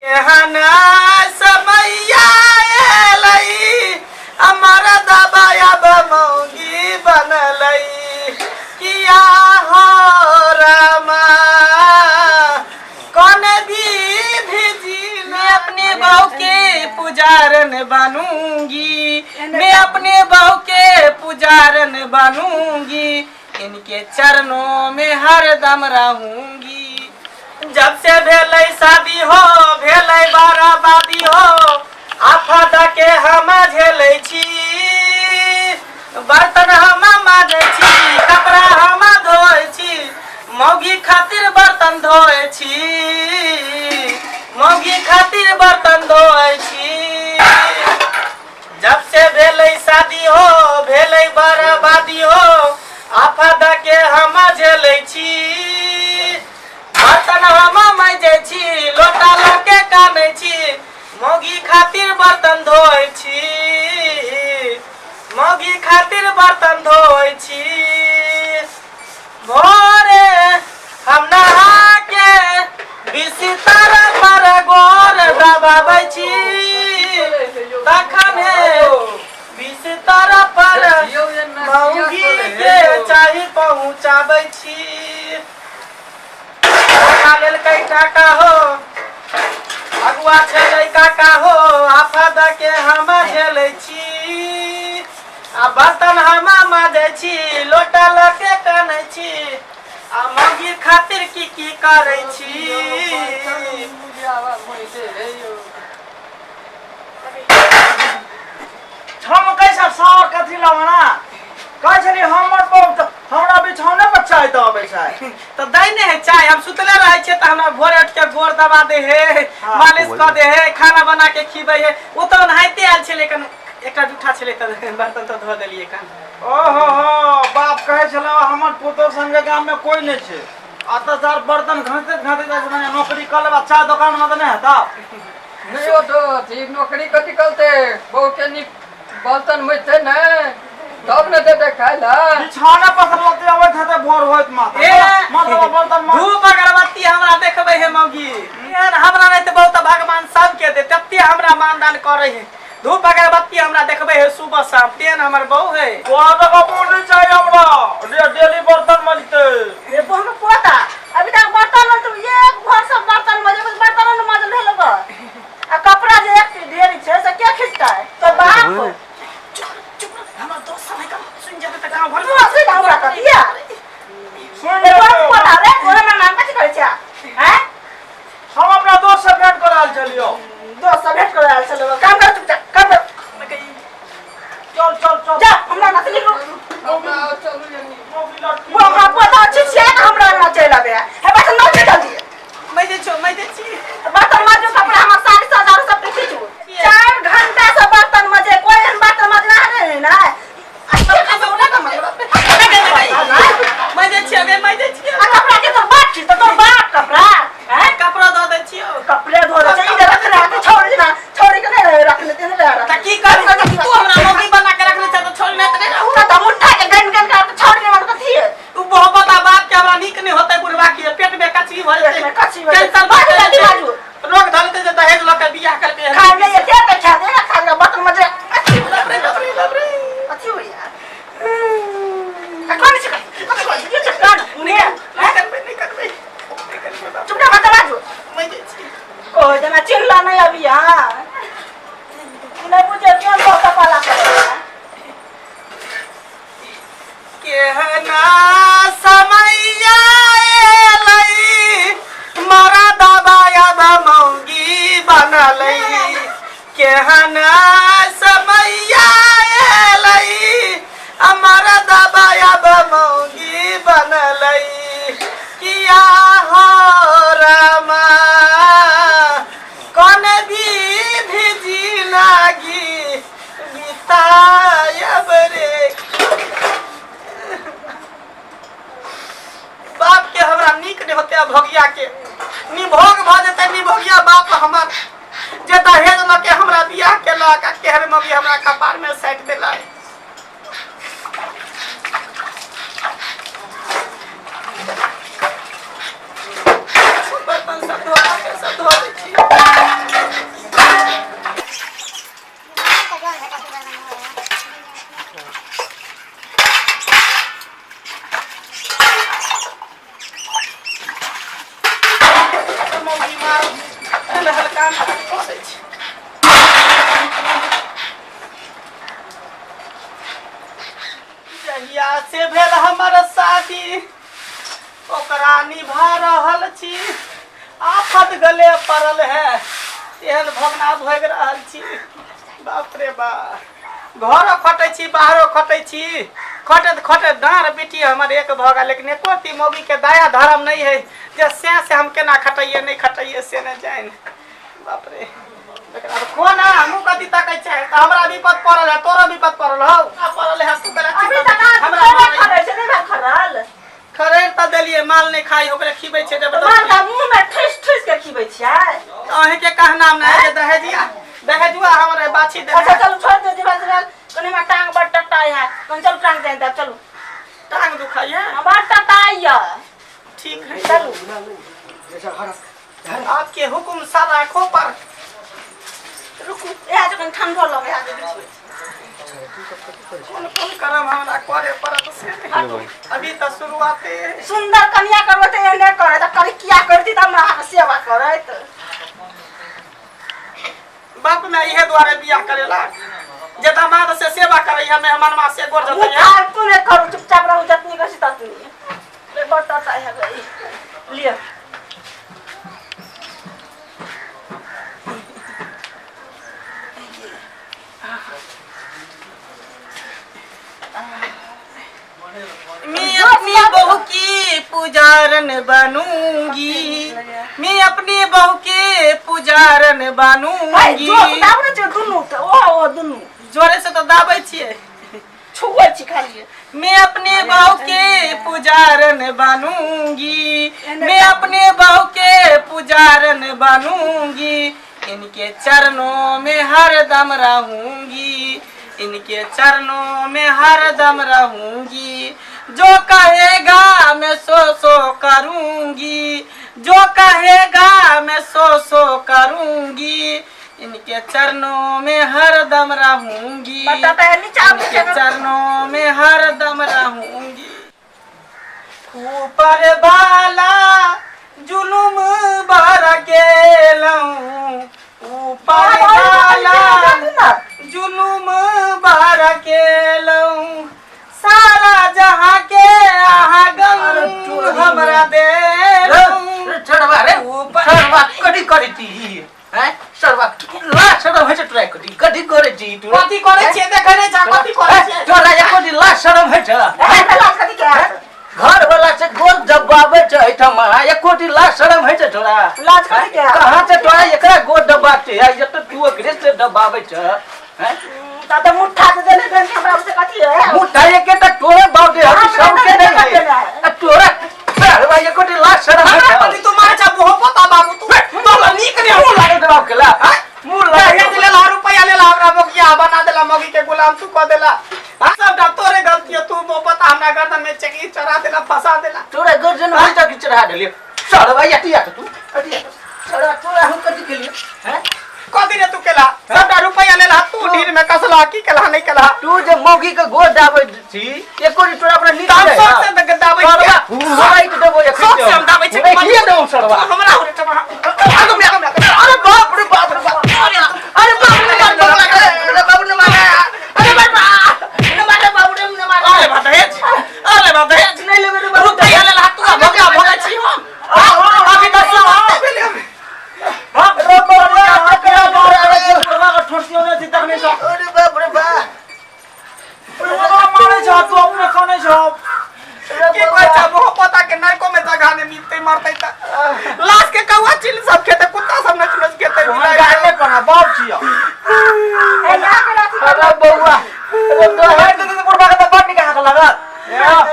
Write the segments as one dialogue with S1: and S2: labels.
S1: एहन समैया एलै, हमर दबाया मौगी बनलै। किया हो रामा, कौन विधि जी। मैं अपने बहू के पुजारन बनूंगी, मैं अपने बहू के पुजारन बनूंगी, इनके चरणों में हरदम रहूंगी। जब से भेलै शादी हो, भेलै बराबादी हो, आफत के हम झेलै छी। बर्तन हम माजै छी, कपड़ा हम धोइ छी, मौगी खातिर बर्तन धोइ छी, मौगी खातिर बर्तन धोइ छी। जब से भेलै शादी हो, भेलै बर्बादी हो, आफत के हम झेलै छी। बर्तन हम मजै छी, लोटा लऽ के कानै छी, मौगी खातिर बर्तन धोइ छी, मौगी खातिर बर्तन धोइ छी। भोरे हम नहा के बिस्तर पर गोर दबाबै छी, तखने बिस्तर पर मौगी के चाही पहुँचाबै छी। टाका लेलकै टाका हो, अगुआ छलै काका हो, आफद के हम झेलै छी। आ बर्तन हम माजै छी, लोटा लऽ के कनै छी, आ मौगी खातिर की की करै छी।
S2: हम कैसा सावर कथी लवना कहै छली हमर बहू तऽ हमरा बिछौने पर चाय दऽ अबै छै।
S1: तऽ दै नहि है चाय। हम सुतले रहै छियै तऽ हमरा भोरे उठि के गोर दबा दे हे, मालिश कऽ दे हे, खाना बना के खिबै हे। ओ तऽ ओनाहिते आयल छलै, कन एकटा जूठा छलै तऽ बर्तन तऽ धो देलियै कन।
S2: ओहो हो, बाप कहै छलै हमर पुतोह संगे गाम में कोई नहि छै, आ तऽ सर बर्तन घसैत घसैत जाइ छै। नौकरी कऽ लेबा चाय दोकान में तऽ नहि हेतौ?
S3: नहि हो तो अथी नौकरी कथी करते, बहु के नीक बर्तन मजते ने तब ने देते खाय ला।
S2: बिछौना पर से लत्ती अबैत हेतै भोर होइत माथा
S1: ए,
S2: माथा बर्तन माज।
S1: धूप अगरबत्ती हमरा देखबै हे मौगी। एहन हमरा नहि तऽ बहुत भगवान सबके दे, तते हमरा मानदान करै है। धूप अगरबत्ती हमरा देखबै हे सुबह शाम, तेहन हमर बहू है।
S2: तोरा जगह बोल नहीं चाहिए हमरा डेली बर्तन मजते।
S4: रे बहन पोता, अभी तक बर्तन तो एक भर सब बर्तन मजे, कुछ बर्तन न मजल रहलो ग। आ कपड़ा जे एक ढेरी छै से के खींचतै तो बाप?
S1: चुप चुप, हमर दोस्त सब है, कम सुनि जेतै तऽ गाँव भर।
S4: तू हंसी ना हमरा कथिया।
S2: सुन
S4: रे
S2: ले
S4: बहन पोता, रे तोरा ना नाम कथी करै छै हैं?
S2: हम अपना दोस्त से भेंट कराल चलियो।
S4: दोस्त से भेंट करे आयल छलो? काम कर, चुपचाप काम कर।
S2: चल चल चल।
S4: जा, हमरा ना निकलो।
S3: हमरा चलू यानी।
S2: मौगी लड़की।
S4: वो हमरा पोता छी छियै ने, हमरा ना चलि आबे हे बस ना जल्दी।
S1: मैं जे छौ, मैं जे छी।
S4: बर्तन माजू, कपड़ा हमर साड़ी सजारू सब खींचू। 4 घंटा से बर्तन मजे, कोई एहन बर्तन मजना है ना।
S1: मैं जे छियै, मैं जे छियै।
S4: आ कपड़ा के तोर बाप छी? तो तोर बाप कपड़ा हैं?
S1: कपड़ा दऽ दै छियौ।
S4: कपड़े धो रहे छै, इधर रखने हाथ छोड़ ना, छोड़ के नहीं रखने ते नहीं रख।
S1: तऽ की करू? तू हमरा मौगी बना के रखने छै तऽ छोड़ नहि तऽ नहि रहू।
S4: तो मुट्ठा के गन गन कर छोड़ के मन कथी है?
S1: उ मोहब्बत आ बाप के हमरा नीक नहि होतै। बुढ़वा के पेट में कचरी भऽ
S4: पेट
S1: जेतै।
S4: में कचरी भऽ जेतै।
S1: कैंसर भऽ
S4: बाजू,
S1: जेतै।
S4: बाजू।
S1: रोग धऽ लेतै जे दहेज लऽ के बियाह करबै।
S4: खा ले ये के पे खा दे ना, खा ले बर्तन मजे।
S1: बाप रे बाप रे बाप रे।
S4: अथी हो यार, आ कौन छै? कथी करै छै? ये छै
S1: नहि
S4: ने।
S1: करबै, नहि करबै, नहि करबै बाप।
S4: चुप ना, बता बाजू।
S1: मैं जे छी।
S4: कोई जना चिल्ला नहीं अभी। हाँ, नहीं बुझे केहन बहुत पाला करे।
S1: केहना समैया एलै, मरा दबाया मौगी बनलै। केहना समैया एलै, मरा दबाया मौगी बनलै। किया हो रामा, कौन विधि जी लागी बितायब रे। बाप के हमरा नीक नहीं होते, भोगिया के निभोग भऽ जेतै। निभोगिया बाप हमर जे दहेज लऽ के हमरा बियाह केलक, आ केहन मम्मी हमरा कपार में साटि देलक। बर्तन सब धोआ के सब धो दै छी। गले पड़ल है। एहन भगना भोगि रहल छी। बाप रे बाप, घरो खटै छी बाहरो खटै छी, खटैत खटैत डाँड़ बेटी हमर एक भऽ गेल, लेकिन एको ती मौगी के दया धर्म नहीं है जे से से हम केना खटैये नहीं खटैये से नहीं जानि। बाप रे, लेकिन अब कोना हमहूँ कथी तकै छै तऽ हमरा विपद पड़ल है, तोरो विपद पड़ल हौ आ पड़ल है, तू केना
S4: अभी तक अहाँ
S1: हमरा
S4: खरे
S1: मारै।
S4: खरे छै, नहि भा खरल।
S1: खरैर तऽ देलियै, माल नहि खाइ ओकरे खिबै छै
S4: तऽ माल
S1: जबरदस्ती।
S4: के मुँह में ठुसि ठुसि के खिबै छियै।
S1: अहींके कहना नहि है जे दहेजिया दहेजुआ हमर बाछी देने।
S4: अच्छा चलू छोड़ दे जीवन जीवन, कनी हमरा टांग बड़ टटाई है, कनी चलू टांग दे देब, चलू।
S1: टांग दुखाइए?
S4: बड़ टटाई है।
S1: ठीक है
S4: चलू।
S1: आपके हुकुम सर आंखों पर।
S4: रुकू, इएह जखन ठंडो लगे है जे बिछबै छी।
S1: कोन कोन करम हमरा करे पड़त से नहि। अभी तऽ शुरुआते।
S4: सुंदर कनिया करबै तऽ एहने करैत, आ करिकिया करती तऽ हमरा अहाँके सेवा करैत।
S1: बाप में इहे दुआरे बियाह करेला जे दामाद से सेवा करे है, मेहमानमा से गोर
S4: मुँह
S1: जतै है।
S4: फालतू नहि करू, चुपचाप रहू, जतनी कहै छी ततनी। रे बड़ टटाई है गई। लिअ।
S1: मैं अपनी बहू की पुजारन बनूंगी, मैं अपनी बहू के पुजारन
S4: भाई
S1: बनूंगी।
S4: जोर से दाबू ने छै दुनू के, ओ ओ दुनू।
S1: जोरे से तो दाबै छियै।
S4: छुबै छी खाली।
S1: मैं अपने बहू के पुजारन बनूंगी, मैं अपने बहू के पुजारन बनूंगी, इनके चरणों में हर दम रहूंगी, इनके चरणों में हर दम रहूंगी, जो कहेगा मैं सो सो करूंगी, जो कहेगा मैं सो सो करूंगी, इनके चरणों में हर दम रहूंगी,
S4: बताता है नीचा आबू
S1: इनके
S4: छै।
S1: चरणों में हर दम रहूंगी। ऊपर वाला जुलुम भर गेलहुँ, ऊपर वाला जुलुम भर गेलहुँ, सारा जहाँ के अहाँ गम हमरा देलहुँ।
S5: चढ़वा रे
S1: ऊपर
S5: चढ़वा, कथी करै छी हैं चढ़वा ला शरम होइ छै तोरा कथी कथी करै छी तू?
S1: कथी करै छियै देखै नहि छह कथी करै छियै?
S5: तोरा एको दिन ला शरम होइ छै?
S4: कथी के
S5: घर वाला से गोर दबाबै छै एहिठाम, एको दिन ला शरम होइ छै तोरा?
S4: लाज कथी के?
S5: कहाँ से तोरा एकरा गोर दबाते है, ये तो तू ओकरे से दबाबै छ हैं?
S4: त तऽ मुट्ठा से देने देने हमरा से कथी है?
S5: मुठा एके तऽ तोरे बाप दे हम सबके नहीं है। आ तोरा चढ़वा एको दिन ला शरम होइ
S1: हमरा
S5: छै?
S1: कथी तू मारै छह बोहो पोता बाबू, तू तोरा नीक नहि
S5: मुँह लागल दबाव के ला मुँह लागल।
S1: दहेज लेला रुपया लेला, हमरा मोगिया बना देला, मोगी के गुलाम तू कऽ देला। हाँ, सबटा तोरे गलती है, तू मोपता हमरा गर्दन में चकी चढ़ा देला, फंसा देला।
S5: तोरा गर्दन में चकी चढ़ा देलियो चढ़वा यटी यट तू अटी चढ़ा तोरा हम कथी केलियो हैं?
S1: कथी रे तू केला? सबटा रुपया लेला तू, ढीर में कसला की केला नहीं केला।
S5: तू जे मौगी के गोर दाबै छी एको दिन तोरा अपना नीक
S1: तऽ हम
S5: नहि
S1: शौक से तऽ दाबै छियै।
S5: हराइत देबो एखन।
S1: शौक से हम दाबै छियै।
S5: किए देबो चढ़वा?
S1: हमरा उरे चढ़वा। आगू में, आगू में, आगू में।
S5: अरे बाप रे बाप रे बाप, अरे बाप रे बाप रे, अरे बाप रे मारे, अरे बाप रे मारे, बाप रे मारे।
S1: अरे बाप दहेज, अरे बाप दहेज
S5: नहीं लेबे रे बाप।
S1: रुपया लेला तू, आ भगा भगा छी हम। अभी तऽ शुरुआते भेलै।
S5: अरे बाप रे,
S2: बुढ़वा के ठोसियो नहि छी तखने सँ।
S5: अरे बाप रे बाप।
S2: बुढ़वा मारै छौ, तू अपने कनै छौ।
S1: की कहै छै मोह पोता के नरको में जगह नहीं मिलते, मरते त लाश के कौआ चिल सब खेते, कुत्ता सब नच नच खेते।
S2: हम गाय पर बाप छियौ।
S5: अरे बौआ, अरे
S2: मारि देतै तऽ बुढ़वा के तऽ बड़ नीक अहाँके लागत।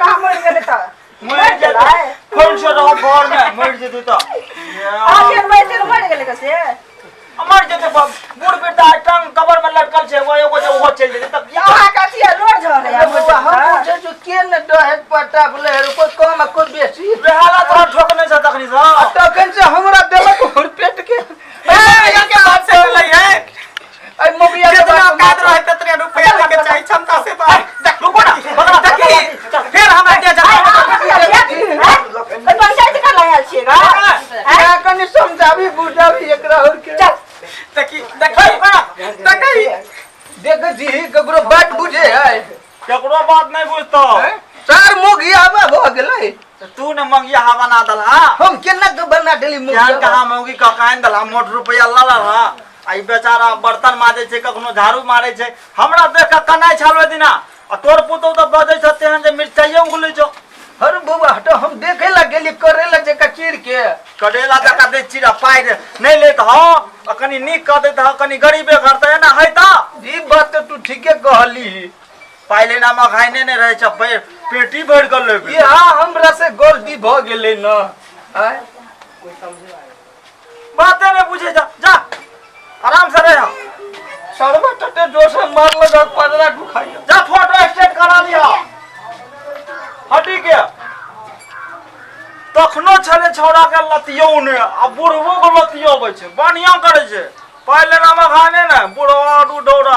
S4: कहाँ मरि गेलै तऽ?
S2: मरि जेतै, खोल छो रहत घर में, मरि जेतै तऽ
S4: आखिर मरि मरि गेलै कसे?
S2: मर जेतै बाप। बूढ़ वृद्धा टांग कबर में लटकल छै, एगो एगो जे ओहो चलि जेतै तब
S4: अहाँके अथी है, लोर झड़ै है।
S5: बौआ, हम पूछै छी के ने दहेज पटा भेलै हे, कोइ कम आ कोइ बेसी।
S2: बेहाला तोरा ठोकने छौ तखनी सँ।
S5: तखन से हमरा देलक हुरपेट के।
S1: ए के बात से चलै है।
S5: अइ मोगिया के
S1: जितना
S5: बात
S1: औकात रहे ततने रुपया लेके चाही, क्षमता से बाहर।
S2: देख, रुको ना, बगला,
S1: देखी फिर हमरा के जगह
S4: पंचायत कर लायल छियै गा?
S5: आ कनि समझाबी बुझाबी एकरा और के।
S4: चल।
S1: देखी देखी देखी।
S5: देख जी, ककरो बात बुझे है?
S2: केकरो बात नहीं बुझतो।
S5: सार मोगिया भऽ गेलै।
S2: तऽ तू ने मंगिया हा बना दलहा।
S5: हम केना के बना देली
S2: केहन
S5: मुखिया?
S2: कहाँ मौगी कऽ के आनि दलहा, मोट रुपैआ लऽ ललहा आ ई बेचारा बर्तन माजै छै, कखनो झाड़ू मारै छै। हमरा देख कऽ कनाइ छल ओहि दिना, आ तोर पुतहु तऽ बजै छौ तेहन जे मिरचाइए उगलै छौ।
S5: अरे बौआ हटो, हम देखे ला गेली करेला जका चीर के।
S2: करेला जका दे चीरा, पाइ नहि लेत हौ आ कनि नीक कऽ दैत हौ, कनि गरीबे घर तऽ एना है तऽ।
S5: ई बात तऽ तू ठीके कहली।
S2: पाइ लेना मघाइने नहि रहै छै, पेटी भरि कऽ लेबी।
S5: यहाँ हमरा से गलती भऽ गेलै न। आँय?
S2: बाते नहि बुझै जा, जा आराम से रह।
S5: सरवा तते जोर से मारलक आ पदरा दुखाइया।
S2: जा फोटो स्टेट करा लिह हटी के। तखनो छलै छौड़ा के लतियौ ने, आ बुढ़बो के लतियबै छै, बढ़िया करै छै। पाइ लेना मघाने ने बुढ़वा दू डौरा।